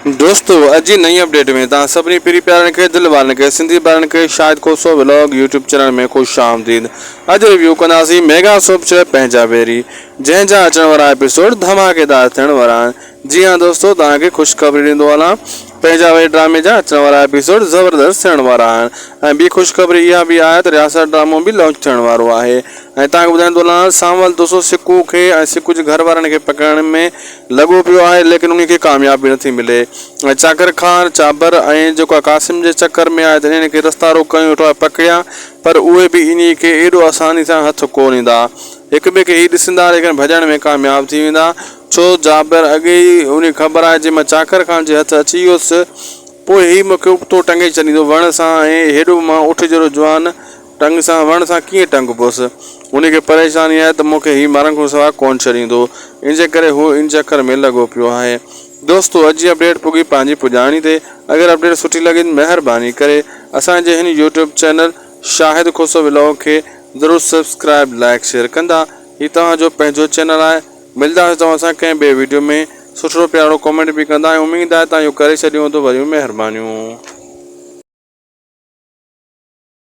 دوستو اڄ جي نئين اپڊيٽ ۾ توهان سڀني پري پيارن کي دل وارن کي سنڌي ٻارن کي Shahid Khoso vlog YouTube channel ۾ خوش آمديد اڄ ريويو ڪنداسين ميگا سوپ چئه پنهنجا ويري جنهن جا اچڻ وارا ايپيسوڊ ڌماڪيدار ٿيڻ وارا آهن جي ها دوستو توهان کي خوشخبري ڏيندو هلان پنهنجا ويري ڊرامي جا اچڻ وارا ايپيسوڊ زبردست ٿيڻ وارا آهن ۽ ٻي خوشخبري اها به آهي ته رياست ڊرامو به لانچ ٿيڻ وارو آهي ۽ توهان کي ٻڌائيندو هلان سانول دوستو سڪو کي ۽ سڪو جي گهر وارن کي پڪڙڻ ۾ لڳو پيو آهي ليڪن انهي کي ڪاميابي نٿي ملي ۽ چاڪر خان چابر ۽ جيڪو آهي قاسم جي چڪر ۾ آهي ته انهن کي رستا روڪ ڪيون ويٺو آهي پڪڙيان پر اهي به انهي کي ايڏو آساني سان هٿ ڪو نه ايندا هڪ ٻئي کي هي ڏسندا ليڪن ڀڄڻ ۾ ڪامياب ٿي ويندا ڇو جابر اڳي ئي انهي کي خبر آهي جي مان چاڪر خان جي هٿ اچي ويس پوء هي مون کي ابتو ٽنگي ڇڏيندو وڻ سان ۽ هيڏو مان اٺ جهڙو جوان ٽنگ سان وڻ سان ڪيئن ٽنگبوس؟ هن کي پريشاني آهي ته مون کي هي مرڻ کان سواء ڪونه ڇڏيندو. ان جي ڪري هو ان چڪر ۾ لڳو پيو آهي. دوستو اڄ جي اپڊيٽ پڳي پنهنجي پڄاڻي تي. اگر اپڊيٽ سٺي لڳي ته مهرباني ڪري اسان جي هن YouTube channel Shahid Khoso vlog کي ضرور سبسڪرائب لائيڪ شيئر ڪندا. هي توهان جو پنهنجو چينل آهي. ملداسين توهان سان ڪنهن ٻئي وڊيو ۾. سٺڙو پيارو ڪمينٽ به ڪندا ۽ اميد آهي توهان اهو ڪري ڇڏيو هوندو. وڏيون مهربانيون.